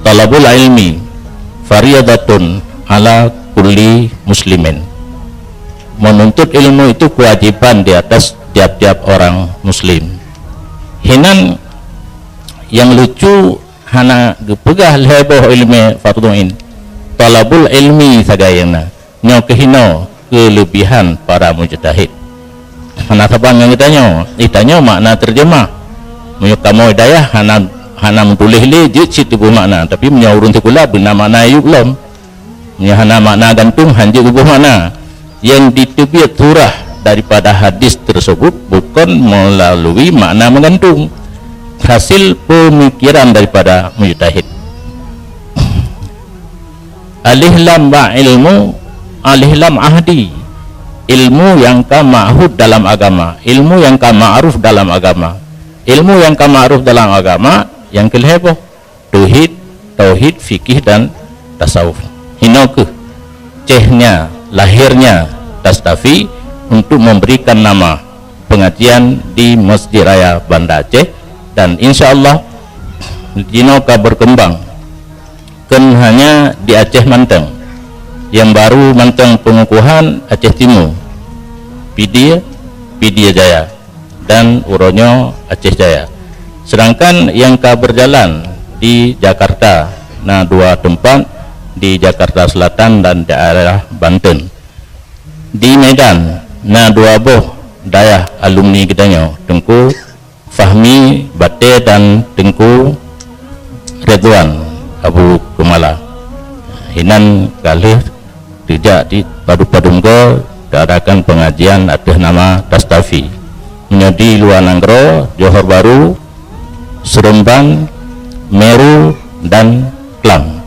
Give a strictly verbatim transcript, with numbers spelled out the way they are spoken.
Talabul ilmi fariyadatun ala kulli muslimin. Menuntut ilmu itu kewajiban di atas tiap-tiap orang muslim. Hinan nyang lucu hana geupeugah lhée boh ilmu fardhu ain. Talabul ilmi sagai nyang na. Nyoe keuhinoe keulebihan para mujtahid. Hana saban ngon geutanyoe, geutanyoe makna terjemah. Meunyoe kamoe dayah hana, hana meutuléh lé jeuet cit tuboh makna, tapi meunyoe ureuëng sikula beuna makna ayub lom. Meunyoe hana makna gantung, hanjeuet tuboh makna. Yang diteubiet surah daripada hadis tersebut bukan melalui makna menggantung, hasil pemikiran daripada mujtahid. Alih lam ba ilmu, alih lam ahdi. Ilmu yang ka ma'hud dalam agama, ilmu yang ka ma'ruf dalam agama. Ilmu yang ka ma'ruf dalam agama, yang keulhée boh, tauhid, tauhid, fikih dan tasawuf. Hinoe keuh céhnya, lahirnya Tastafi untuk memberikan nama pengajian di Masjid Raya Banda Aceh, dan insya Allah jinoe ka berkembang. Kon hanya di Aceh mantong. Yang baru mantong pengukuhan Aceh Timu, Pidie, Pidie Jaya, dan uroe nyoe Aceh Jaya. Sedangkan yang ka berjalan di Jakarta na dua tempat, di Jakarta Selatan dan daerah Banten. Di Medan na dua boh dayah alumni geutanyoe, Teungku Fahmi Bate dan Teungku Ridwan Abu Kumala. Hinan ka lheueh teujak di padub-padub goe teuadakan pengajian ateueh nama Tastafi. Meunyoe di luwa nanggroe, Johor Bahru, Seremban, Meru, dan Klang.